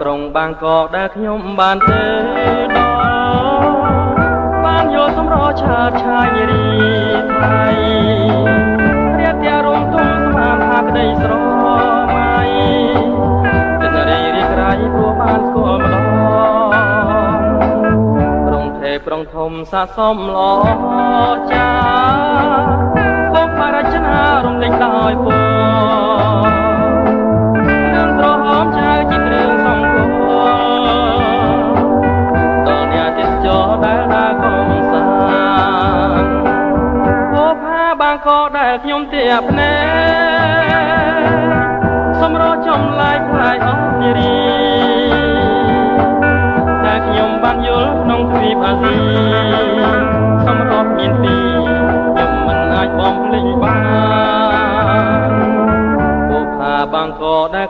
ក្រុងបាងកកដែលខ្ញុំបានទៅដល់បានយកសម្រឆាតឆាយរីថៃរៀបតែរំទុំស្មានថាក្តីស្រមៃចិត្តរីរីក្រៃព្រោះបានស្គាល់ម្ដងក្រុងទេក្រុងធំស័ក្តិសមល្អចាបងបរចនារំលេចដោយពររឿងក្រហមចៅជាគ្រឿងសង្គមដល់អ្នកទេសចរដែលដើរកំសាន្តពោផាបាងកកដែលខ្ញុំទៀបភ្នែកសម្រចំឡាយផ្លាយអស់នារីតែខ្ញុំបានយល់ក្នុងទ្វីបអាស៊ីសម្រាប់មានពីរខ្ញុំមិនអាចបំភ្លេចបានពោផាបាងកកដែល